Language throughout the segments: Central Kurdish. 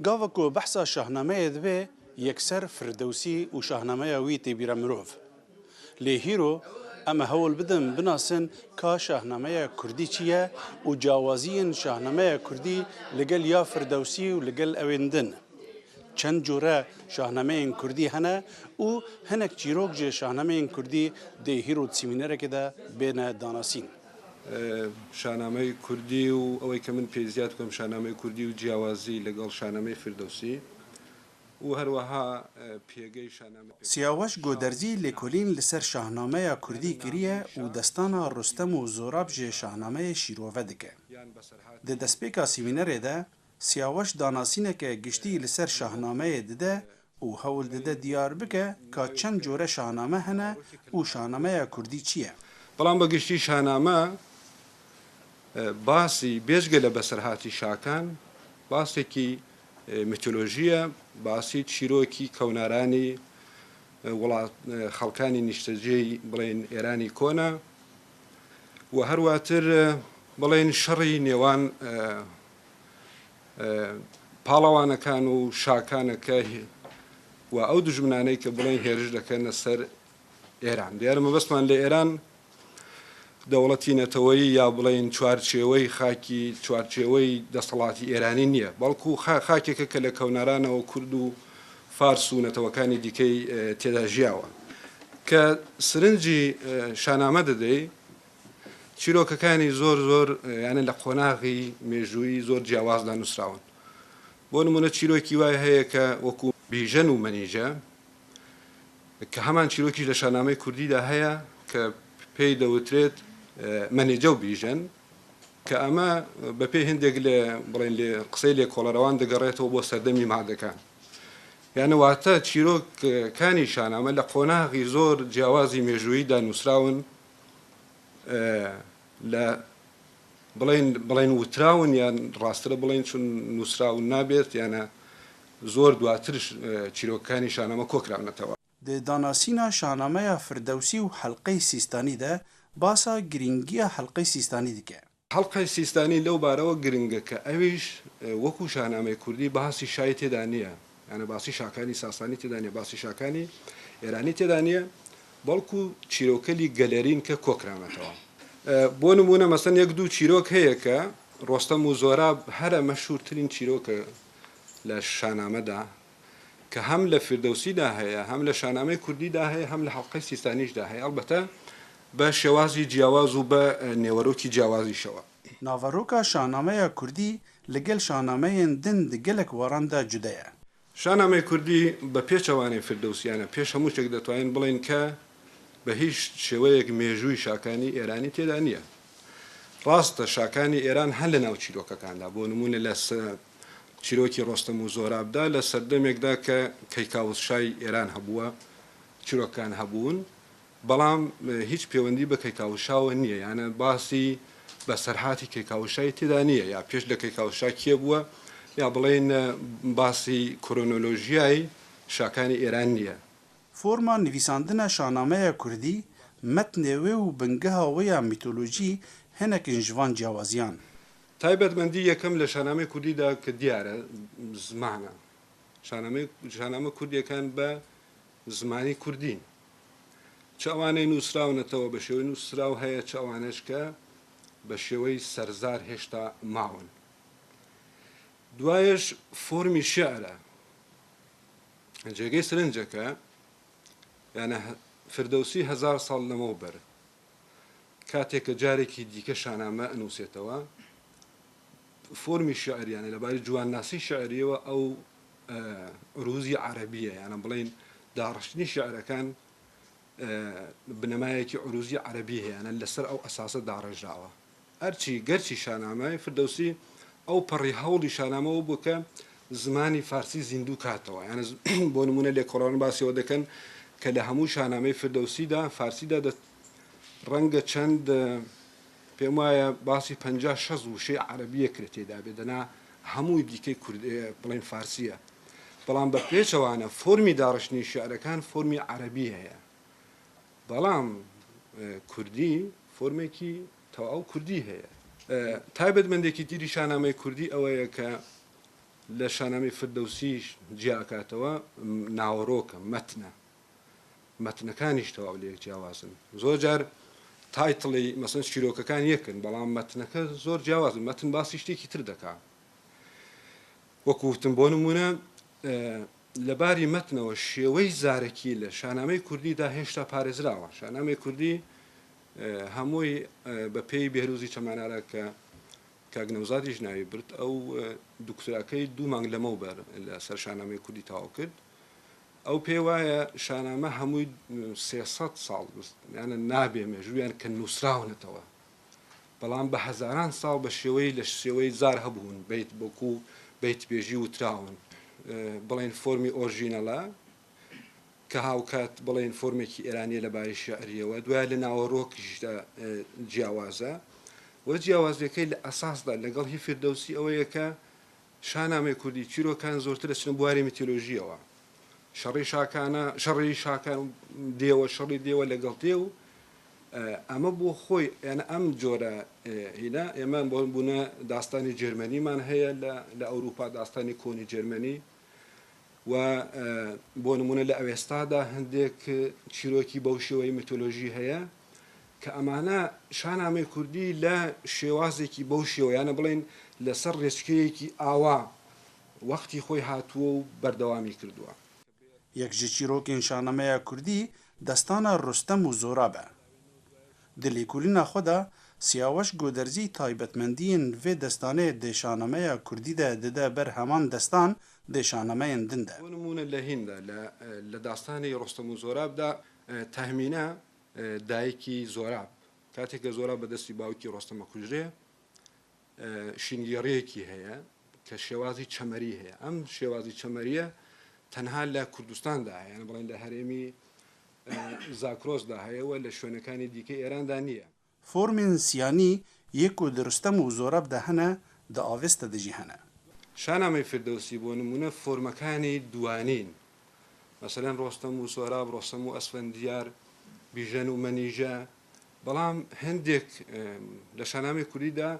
Gava ku behsa Şahnameyê dibe, yekser Firdewsî û Şahnameya wî tê bîra mirov. Lê hîro em ê hewl bidin binasin ka Şahnameya Kurdî çi ye û cawaziyên Şahnameya Kurdî li gel ya Firdewsî û li gel ewên din. Çend cure Şahnameyên Kurdî hene û hinek çîrok ji Şahnameyên Kurdî dê hîro di semînerekê de bêne danasîn. شانامەی کوردی و ئەوەی کە من پێی زیاد بکەم شانامەی کوردی و جیاوازی لەگەڵ شانامەی فردەوسی و هەروەها پێگەی شانامەی. سیاوەش گۆدەرزی لێکۆلین li ser Şahnameya Kurdî kiriye û destana Rustem û Zorab ji Şahnameyê şîrove dike. Di destpêka semînerê de Siyaweş danasîneke giştî li ser Şahnameyê dide û hewl dide diyar bike ka çend core Şahname hene û Şahnameya Kurdî çi ye. بەڵام بە گشتی شانامە باسی بێجگە لە بەسەرهاتی شاکان باسێکی میتۆلۆژییە، باسی چیرۆکی کەونارانی وڵات خەڵکانی نیشتەجێی بڵێین ئێرانی کۆنە و هەروەتر بڵێین شەڕی نێوان پاڵەوانەکان و شاکانە کە و ئەو دوژمنانەی کە بڵێن هێرش دەکەنە سەر ئێران. دیارە مەبەستمان لە ئێران دەوڵەتی نەتەوەیی یا بڵێین چوارچێوەی خاکی چوارچێوەی دەسەڵاتی ئێرانی نییە، بەڵکو خاکێکە کە لە کەونارانەوە کورد و فارس و نەتەوەکانی دیکەی تێدا ژیاوە. کە سرنجی شانامە دەدەی چیرۆکەکانی زۆر زۆر یانە لە قۆناغی مێژوویی زۆر جیاوازدا نووسراون. بۆ نموونە چیرۆکی وای هەیە کە وەکوو بیژەن و مەنیجە کە هەمان چیرۆکیش لە شانامەی کوردیدا هەیە کە پێی دەوترێت مەنیجە و بیژەن کە ئەمە بەپێی هەندێک لێ بڵێن لێ قسەی لێکۆڵەرەوان دەگەڕێتەوە بۆ سەردەمی مادەکان. یانە واتە چیرۆکەکانی شانامە لە قۆناغی زۆر جیاوازی مێژووییدا نووسراون لە بڵێن بڵێن وتراون یان ڕاسترە بڵێن چون نووسراون نابێت یانە زۆر دواترش چیرۆکەکانی شانامە کۆکراونەتەوە. Di danasîna Şahnameya Firdewsî û Helqey Sîstanî de basa girîngiya Helqey Sîstanî dike. حەڵقەی سیستانی لەو بارەوە گرنگە کە ئەویش وەکوو شانامەی کوردی باسی شای تێدا نییە، یانە باسی شاکانی ساسانی تێدا نییە، باسی شاکانی ئێرانی تێدا نییە، بەڵکوو چیرۆکەلی گەلەرین کە کۆکراونەتەوە. بۆ نموونە مەسەن یەک دوو چیرۆک هەیە کە ڕۆستەم و زۆراب هەرە مەشهوورترین چیرۆکە لە شانامەدا کە هەم لە فیردەوسیدا هەیە، هەم لە شانامەی کوردیدا هەیە، هەم لە حەڵقەی سیستانیشدا هەیە، ئەڵبەتە بە شێوازی جیاواز و بە نێوەرۆکی جیاوازیشەوە. Naveroka Şahnameya Kurdî li gel şahnameyên din di gelek waran de cuda ye. شانامەی کوردی بە پێچەوانەی فیردەوسیانە پێش هەموو شتێک دەتوانین بڵێین کە بە هیچ شێوەیەک مێژووی شاکانی ئێرانی تێدا نییە. ڕاستە شاکانی ئێران هەن لە ناو چیرۆکەکاندا، بۆ نموونە لە چیرۆکی ڕۆستەم و زۆرابدا لە سەردەمێکدا کە کەیکاوس شای ئێران هەبووە چیرۆکەکان هەبوون، بەڵام هیچ پێوەندی بە کەیکاوس شاوە نییە، یانە باسی بەسەرهاتی کەیکاوس شای تێدا نییە، یا پێش لە کەیکاوس شا کێ بووە، یا بڵێین باسی کرۆنۆلۆژیای شاکانی ئێران نییە. Forma nivîsandina Şahnameya Kurdî, metnê wê û bingeha wê ya mîtolojî hinek in ji van ciyawaziyan. تایبەتمەندی یەکەم لە شانامەی کوردیدا کە دیارە زمانە. شانامەی شانامە کوردییەکان بە زمانی کوردین. چ ئەوانەی نووسراونەتەوە بە شێوەی نووسراو هەیە، چ ئەوانەش کە بە شێوەی سەرزار هێشتا ماون. دوایەش فۆرمی شیعرە. جێگەی سرنجە کە یانە فردەوسی هەزار ساڵ لەمەوبەر کاتێک کە جارێکی دیکە شانامە ئەنووسێتەوە فۆرمی شیعریانە لەباری جوانناسی شیعریەوە ئەو عروزی عەرەبیە یانە بڵێین داڕشتنی شیعرەکان بنەمایەکی عروزی عەرەبی هەیە یانە لەسەر ئەو ئەساسە داڕێژراوە. ئەرچی گەرچی شانامەی فردەوسی ئەو پەڕی هەوڵی شانامەوە بوو کە زمانی فارسی زیندوو کاتەوە یانە بۆ نموونە لێکۆڵەران باسی ئەوە دەکەن کە لە هەموو شانامەی فردەوسیدا فارسیدا دە ڕەنگە چەند پێم وایە باسی 50 60 وشەی عەرەبیە کرێ تێدا بێ دەنا هەمووی دیکەی کورد بڵێن فارسیە بەڵام بە پێچەوانە فۆرمی داڕشتنی شیعرەکان فۆرمی عەرەبی هەیە بەڵام کوردی فۆرمێکی تەواو کوردی هەیە. تایبەتمەندێکی تری شانامەی کوردی ئەوەیە کە لە شانامەی فردەوسیش جیا ئەکاتەوە ناوەڕۆکە، مەتنە. مەتنەکانیش تەواو لەیەک جیاوازن. زۆر جار title ی مەسەن چیرۆکەکان یەکن بەڵام مەتنەکە زۆر جیاوازن. مەتن باسی شتێکی تر دەکا. وەکو وتم بۆ نموونە لە باری مەتنەوە شێوەی زارەکی لە شانامەی کوردیدا هێشتا پارێزراوە. شانامەی کوردی هەمووی بە پێی بێهروزی چەمانارا کە کاک نەوزادیش ناوی برد، ئەو دوکتوراکەی دوو مانگ لەمەوبەر لە سەر شانامەی کوردی تەواو کرد. ئەو پێی وایە شانامە هەمووی 300 ساڵ یانە نابێ مێژوویان کە نووسراونەتەوە، بەڵام بە هەزاران ساڵ بە شێوەی لە شێوەی زار هەبوون، بەیت وەکوو بەیتبێژی وتراون، بڵێین فۆرمی ئۆرژینەڵە کە هاوکات بڵێین فۆرمێکی ئێرانییە لە باری شێعرییەوە، دوایە لە ناوەڕۆکیشدا جیاوازە و جیاوازییەکەی لە ئەساسدا لەگەڵ هی فیردەوسی ئەوەیە کە شانامەی کوردی چیرۆکان زۆرتر دەچنە بواری میتۆلۆژییەوە. شەڕی شاکانە، شەڕی شاکان دێوە، شەڕی دێوە لەگەڵ دێو، ئەمە بۆ خۆی یان ئەم جۆرە هینە ئێمە بۆ بوونە داستانی جێرمەنیمان هەیە لە ئەوروپا داستانی کۆنی جێرمەنی و بۆ نمونە لە ئەوێستادا هەندێک چیرۆکی بەو شێوەی میتۆلۆژی هەیە کە ئەمانە شانامەی کوردی لە شێوازێکی بەو شێوەیانە بڵێن لەسەر ڕێچکەیەکی ئاوا وەختی خۆی هاتووە و بەردەوامی کردووە. یەک ji çîrokên Şahnameya Kurdî destana Rustem û Zorab e. Di lêkolîna xwe de Siyaweş Goderzî taybetmendiyên vê destanê di Şahnameya Kurdî de dide ber heman destan di şahnameyên din de. بۆ نموونە لە هیندا لە لە داستانی ڕۆستەم و زۆرابدا تەهمینە دایکی زۆراب کاتێک کە زۆراب بە دەستی باوکی ڕۆستەم ئەکوژرێ شینگێڕییەکی هەیە کە شێوازی چەمەری هەیە. ئەم شێوازی چەمەرییە تەنها لە کوردستاندا هەیە، یان بڵێن لە هەرێمی زاکرۆسدا هەیە و لە شوێنەکانی دیکەی ئێراندا نییە. فۆرمên siyanî yê ku di Rustem û Zorab de hene di Avesta de jî hene. شانامەی فردەوسی بۆ نموونە فۆرمەکانی دوانین، مەسەلەن ڕۆستەم و سۆراب، ڕۆستەم و ئەسفەندیار، بیژەن و مەنیژە، بەڵام هەندێک لە شانامەی کوردیدا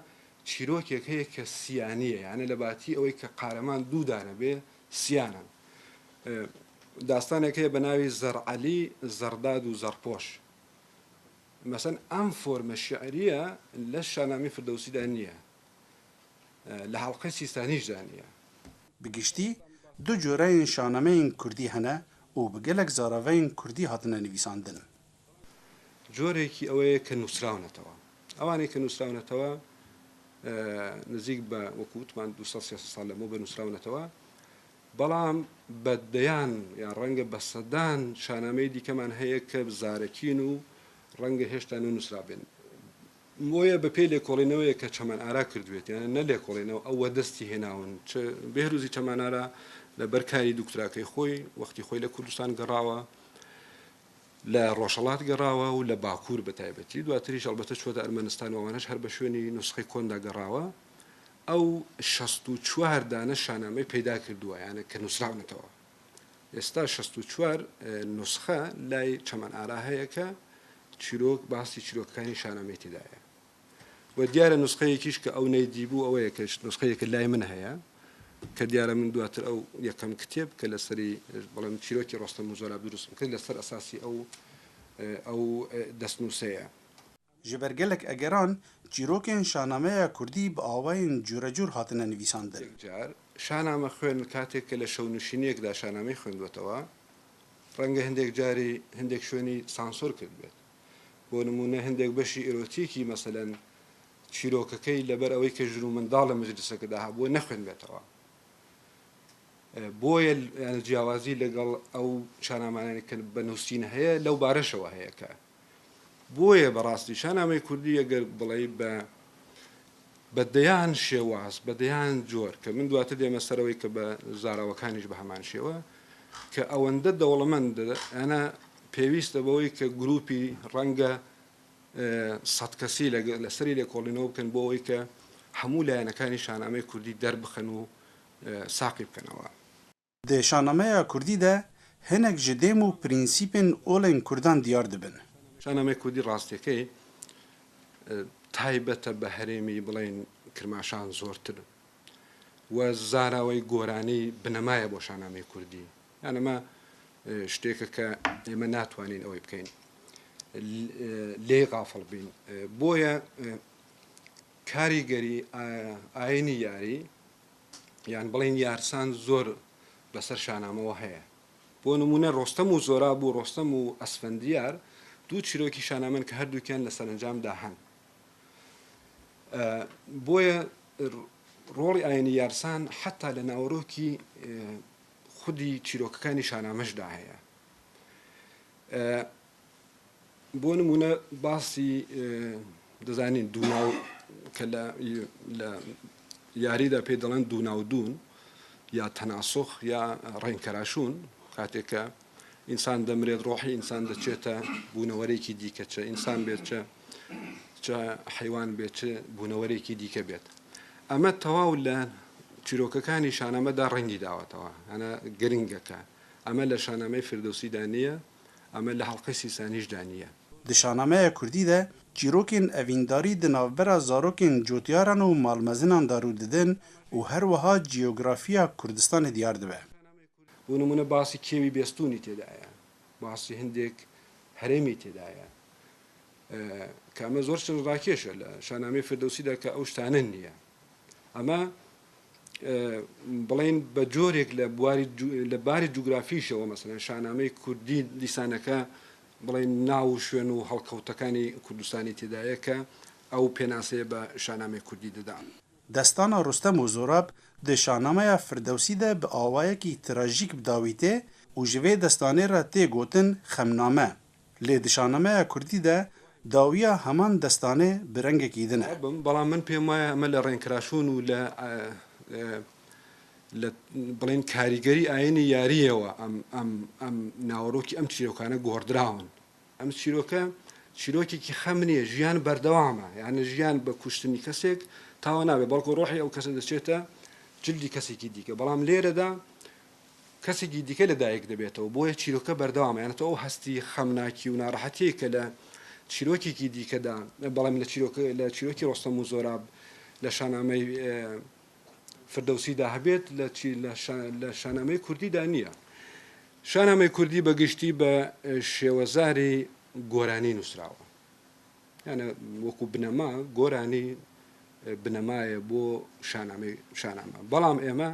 چیرۆکێک هەیە کە سیانییە، یانە لە باتی ئەوەی کە قارەمان دوو دانە بێ سیانن. داستانێک هەیە بە ناوی زەڕعەلی، زەڕداد و زەڕپۆش. مەسەن ئەم فۆرمە شیعرییە لە شانامەی فردەوسیدا نییە، لە هەڵقەی سیستانیشدا نییە. Bi giştî du cureyên şanameyên kurdî hene û bi gelek zaraveyên kurdî hatine nivîsandin. جۆرێکی ئەوەیە کە نووسراونەتەوە. ئەوانەی کە نووسراونەتەوە نزیک بە وەکو وتمان 200 300 ساڵ لەمەوبەر نووسراونەتەوە، بەڵام بە دەیان یان ڕەنگە بە سەدان شانامەی دیکەمان هەیە کە زارەکین و ڕەنگە هێشتا نەنووسرابن. بۆیە بە پێی لێکۆڵینەوەیەک کە چەمەن ئارا کردوێتی، یانە نە لێکۆڵینەوە ئەو وەدەستی هێناون، چ بێهروزی چەمەن ئارا لە بەر کاری دوکتراکەی خۆی وەختی خۆی لە کوردستان گەڕاوە، لە ڕۆژهەڵات گەڕاوە و لە باکوور بە تایبەتی، دواتریش ئەڵبەتە چووەتە ئەرمەنستان و ئەوانەش هەر بە شوێنی نوسخەی کۆندا گەڕاوە، ئەو 64 دانە شانامەی پەیدا کردووە، یانە کە نووسراونەتەوە. ئێستا 64 نوسخە لای چەمەن ئارا هەیە کە چیرۆک باسی چیرۆکەکانی شانامەی تێدایە. و دیارە نوسخەیەکیش کە ئەو نەیدیبوو ئەوەیە کە نوسخەیەکە لای من هەیە کە دیارە من دواتر ئەو یەکەم کتێب کە لەسەری بەڵێم چیرۆکی ڕۆستەم و زۆراب دروستم کرد لەسەر ئەساسی ئەو ئەو دەستنووسەیە. Ji ber gelek egeran çîrokên Şanameya Kurdî bi awayên curecur hatine nivîsandin. یەکجار شانامە خوێن کاتێک کە لە شەونشینییەکدا شانامەی خوێندووەتەوە ڕەنگە هەندێک جاری هەندێک شوێنی سانسۆر کردبێت. بۆ نموونە هەندێک بەشی ئێرۆتیکی مەسەلەن چیرۆکەکەی لەبەر ئەوەی کە ژن و منداڵ لە مەجلیسەکەدا هەبووە نەخوێنرێتەوە. بۆیە یان جیاوازی لەگەڵ ئەو شانامانەی کە بە نووسین هەیە لەو بارەشەوە هەیە کە بۆیە بەڕاستی شانامەی کوردی ئەگەر بڵێی بە بە دەیان شێواز بە دەیان جۆر کە من دواتر دێمە سەرەوەی کە بە زاراوەکانیش بە هەمان شێوە کە ئەوەندە دەوڵەمەندە ئەنا پێویستە بەوەی کە گروپی ڕەنگە سەد کەسی لەسەری لێکۆڵینەوە بکەن بۆ ئەوەی کە هەموو لایەنەکانی شانامەی کوردی دەربخەن و ساقی بکەنەوە. Di şanameya kurdî de hinek ji dêm û prînsîpên olên kurdan diyar dibin. شانامەی کوردی ڕاستیەکەی تایبەتە بە هەرێمی بڵێین کرماشان زۆرتر. و زاراوەی گۆرانی بنەمایە بۆ شانامەی کوردی. یان ئەمە شتێکە کە ئێمە ناتوانین ئەوەی بکەین لێی غافڵ بین. بۆیە کاریگەری ئاینی یاری یان بڵێین یارسان زۆر بەسەر شانامەوە هەیە. بۆ نموونە ڕۆستەم و زۆراب و ڕۆستەم و ئەسفەندیار دوو چیرۆکی شانامەن کە هەردووکیان لە سەرەنجامدا هەن. بۆیە ڕۆڵی ئاینی یارسان حەتا لە ناوەرۆکی خودی چیرۆکەکانی شانامەشدا هەیە. بۆ نموونە باسی دەزانین دووناو کە لە لە یاریدا پێی دەڵێن دووناودوون یا تەناسخ یا ڕێنکەراشوون کاتێک کە ئینسان دەمرێت ڕۆحی ئینسان دەچێتە بوونەوەرێکی دیکە چە ئینسان بێت چە چە حیوان بێت چ بوونەوەرێکی دیکە بێت ئەمە تەواو لە چیرۆکەکانی شانامەدا ڕەنگی داوەتەوە ئەە گرنگەکە ئەمە لە شانامەی فردەوسیدا نییە ئەمە لە هەڵقەی سیسانیشدا نییە. Di şanameya Kurdî de çîrokên evîndarî di navbera zarokên cotyaran û malmezinan de rû didin û her wiha cîografiya Kurdistanê diyar dibe. بۆ نموونە باسی کێوی بێستوونی تێدایە، باسی هەندێک هەرێمی تێدایە کە ئەمە زۆر سەرنجڕاکێشە لە شانامەی فردەوسیدا کە ئەو شتانە نییە. ئەمە بڵێین بە جۆرێک لە بواری لە باری جوگرافیشەوە مەسەلەن شانامەی کوردی دیسانەکە بڵێین ناو و شوێن و هەڵکەوتەکانی کوردستانی تێدایە کە ئەو پێناسەیە بە شانامەی کوردی دەدا. Destana Rustem û Zorab di Şanameya Firdewsî de bi awayekî trajîk bi dawî tê û ji vê destanê re tê gotin xemname. Lê di Şanameya Kurdî de dawiya heman destanê bi rengekî din e. بەڵام من پێم وایە ئەمە لە ڕێنکراشوون و لە لە بڵێین کاریگەری ئاینی یارییەوە ئەم ئەم ئەم ناوەڕۆکی ئەم چیرۆکانە گۆڕدراون. ئەم چیرۆکە چیرۆکێکی خەم نییە، ژیان بەردەوامە، یانە ژیان بە کوشتنی کەسێک تاوا نابێت، بەڵکو ڕۆحی ئەو کەسە دەچێتە جلدی کەسێکی دیکە، بەڵام لێرەدا کەسێکی دیکە لە دایک دەبێتەوە، بۆیە چیرۆکە بەردەوامە، یانە تۆ ئەو هەستی خەمناکی و ناڕەحەتیەی کە لە چیرۆکێکی دیکەدا، بەڵام لە چیرۆکە لە چیرۆکی ڕۆستەم و زۆراب لە شانامەی فردەوسیدا هەبێت لە لە شانامەی کوردیدا نییە. شانامەی کوردی بە گشتی بە شێوەزاری گۆرانی نووسراوە. یانە وەکو بنەما گۆرانی بنەمایە بۆ شانامەی شانامە. بەڵام ئێمە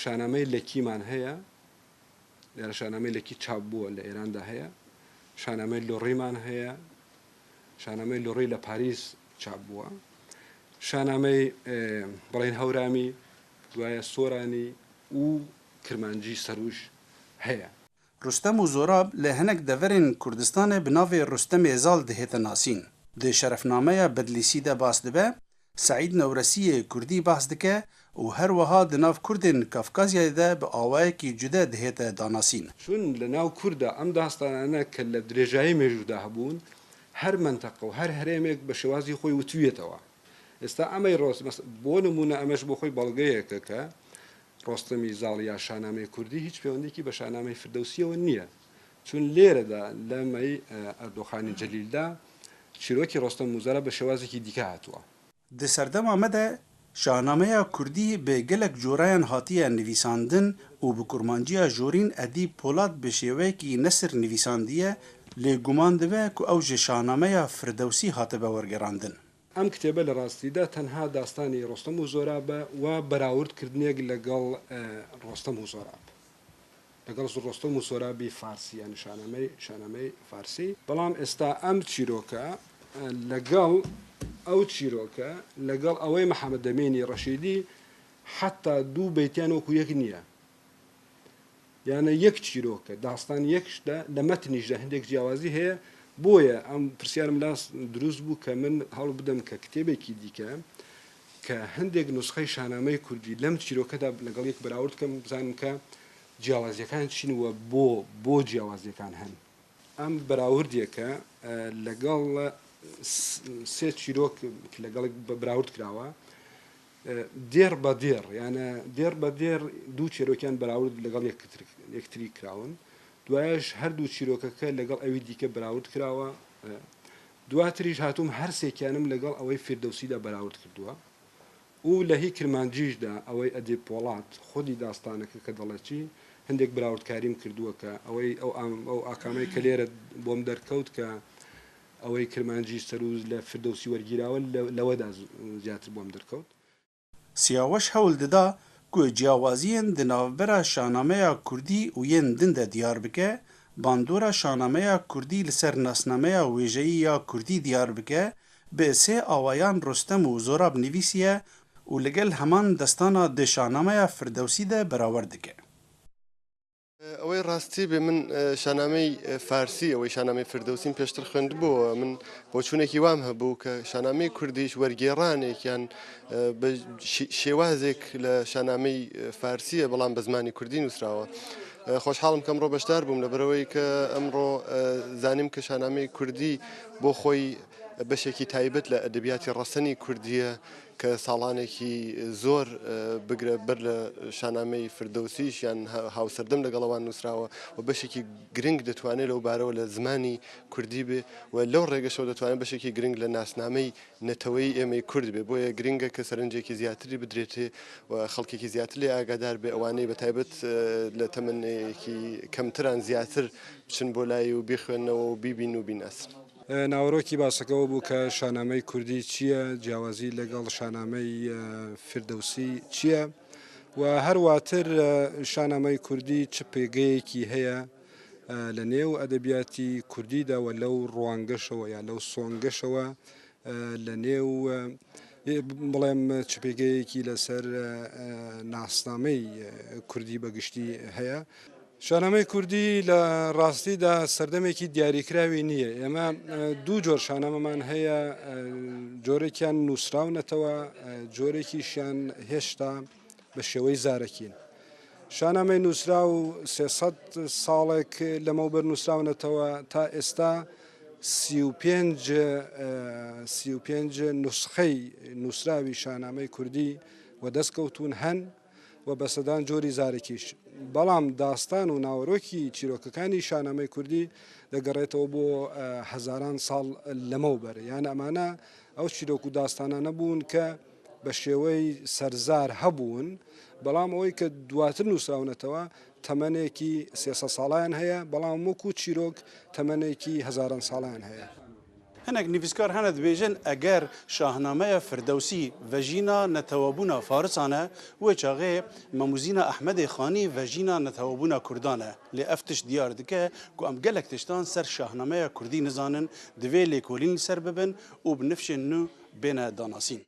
شانامەی لەکیمان هەیە، دیارە شانامەی لەکی چاپ بووە لە ئێراندا هەیە، شانامەی لۆڕیمان هەیە، شانامەی لۆڕی لە پاریس چاپ بووە، شانامەی بڵێن هەورامی، دوایە سۆرانی و کرمانجی سەروش هەیە. Rustem û Zorab li hinek deverên Kurdistanê bi navê Rustemê Zal dihête nasîn. Di Şerefnameya Bedlîsî de bas dibe, Seîd Newresiyê Kurdî behs dike û her wiha di nav Kurdên Kafkasyayê de bi awayekî cude dihête danasîn. Çûn li nav Kurd de em dastanane ke li dirêjayê mêjû de hebûn, her menteqe û her herêmek bi şêwazî xwe witûyêtewe. Êsta emey rost بۆ نموونە ئەمەش بۆ خۆی بەڵگەیەکە کە ڕۆستەمی زاڵ یا شانامەی کوردی هیچ پەیوەندیەکی بە شانامەی فردەوسیەوە نییە، چون لێرەدا لە مەی ئەردۆخانی جەلیلدا چیرۆکی ڕۆستەم موزارا بە شێوازێکی دیکە هاتووە. Di serdema me de Şahnameya Kurdî bi gelek coreyan hatiye nivîsandin û bi kurmanciya jorîn Edîb Polat bi şêweyekî nesir nivîsandiye lê guman dibe ku ew ji Şahnameya Firdewsî hatibe wergerandin. ئەم کتێبە لە ڕاستیدا تەنها داستانی ڕۆستەم و زۆرابە و بەراورد کردنێک لەگەڵ ڕۆستەم و زۆراب، لەگەڵ ڕۆستەم و سۆرابی فارسی یانی شانامەی شانامەی فارسی، بەڵام ئێستا ئەم چیرۆکە لەگەڵ ئەو چیرۆکە لەگەڵ ئەوەی محەمەدەمینی ڕەشیدی حەتا دوو بەیتیان وەکو یەک نییە. یانە یەک چیرۆکە، داستان یەک شتە، لە مەتنیشدا هەندێک جیاوازی هەیە، بۆیە ئەم پرسیارم لا دروست بوو کە من هەوڵ بدەم کە کتێبێکی دیکە کە هەندێک نوسخەی شانامەی کوردی لەم چیرۆکەدا لەگەڵ یەک بەراورد بکەم بزانم کە جیاوازیەکان چین و بۆ بۆ جیاوازیەکان هەن. ئەم بەراوردێکە لەگەڵ سێ چیرۆک لەگەڵ بەراورد کراوە دێڕ بە دێڕ یانە دێڕ بە دێڕ دوو چێرۆکیان بەراورد لەگەڵ یەکتری کراون دوایش هەردوو چیرۆکەکە لەگەڵ ئەوی دیکە بەراورد کراوە دواتریش هاتووم هەرسێکیانم لەگەڵ ئەوەی فیردەوسیدا بەراورد کردووە. و لە هی کرمانجیشدا ئەوەی ئەدیب پۆڵات خودی داستانەکە کە دەڵێ چی، هەندێک براوردکاریم کردووە کە ئەوەی ئەو ئەو ئاکامەی کە لێرە بۆم دەرکەوت کە ئەوەی کرمانجی سەروو لە فردەوسی وەرگیراوە لەوەدا زیاتر بۆم دەرکەوت. سیاوەش هەول دida ku ciyawaziyên di navbera şahnameya kurdî û yên din de diyar bike, bandora şahnameya kurdî li ser nasnameya wêjeyî ya kurdî diyar bike, bi sê awayan Rostem û Zorab nivîsiye û li gel heman destana di şahnameya Firdewsî de berawerd dike. ئەوەی ڕاستی بێ من شانامەی فارسی ئەوەی شانامەی فردەوسیم پێشتر خوێندبووەوە من بۆچوونێکی وام هەبوو کە شانامەی کوردیش وەرگێڕانێکیان بە شێوازێک لە شانامەی فارسیە بەڵام بە زمانی کوردی نووسراوە. خۆشحاڵم کە ئەمڕۆ بەشدار بووم لەبەرەوەی کە ئەمڕۆ زانیم کە شانامەی کوردی بۆ خۆی بەشێکی تایبەت لە ئەدەبیاتی ڕەسەنی کوردیە کە ساڵانێکی زۆر بگرە بەر لە شانامەی فردەوسیش یان هاوسەردەم لەگەڵ ئەوان نووسراوە و بەشێکی گرنگ دەتوانێت لەو بارەوە لە زمانی کوردی بێ و لەو ڕێگەشەوە دەتوانێت بەشێکی گرنگ لە ناسنامەی نەتەوەی ئێمەی کورد بێ بۆیە گرنگە کە سەرنجێکی زیاتری بدرێتێ و خەڵکێکی زیاتر لێ ئاگادار بێ ئەوانەی بە تایبەت لە تەمەنێکی کەمتران زیاتر بچن بۆ لای و بیخوێنەوە و بیبین و بیناسن. ناوەرۆکی باسەکە ئەوە بوو کە شانامەی کوردی چییە، جیاوازی لەگەڵ شانامەی فردەوسی چییە و هەرواتر شانامەی کوردی چ پێگەیەکی هەیە لە نێو ئەدەبیاتی کوردیدا و لەو ڕوانگەشەوە یا لەو سۆنگەشەوە لە نێو بڵێم چ پێگەیەکی لەسەر ناسنامەی کوردی بەگشتی هەیە. شانامەی کوردی لە ڕاستیدا سەردەمێکی دیاریکراوی نییە. ئێمە دوو جۆر شانامەمان هەیە، جۆرێکیان نووسراونەتەوە، جۆرێکیشیان هێشتا بە شێوەی زارەکین. شانامەی نووسراو 300 ساڵێک لەمەوبەر نووسراونەتەوە تا ئێستا 35 35 نوسخەی نووسراوی شانامەی کوردی وەدەست کەوتوون هەن. و بە سەدان جۆری زارەکیش. بەڵام داستان و ناوەرۆکی چیرۆکەکانی شانامەی کوردی دەگەڕێتەوە بۆ هەزاران ساڵ لەمەوبەر. یان ئەمانە ئەو چیرۆک و داستانانە بوون کە بە شێوەی سەرزار هەبوون، بەڵام ئەوەی کە دواتر نووسراونەتەوە تەمەنێکی 300 ساڵیان هەیە، بەڵام وەکو چیرۆک تەمەنێکی هەزاران ساڵیان هەیە. Hinek nivîskar hene dibêjin eger Şahnameya Firdewsî vejîna netewebûna Farisan e, wê çaxê Memûzîna Ehmedê Xanî vejîna netewebûna Kurdan e. Lê ev tişt diyar dike ku em gelek tiştan ser Şahnameya Kurdî nizanin, divê lêkolîn li ser bibin û bi nifşên nû bêne danasîn.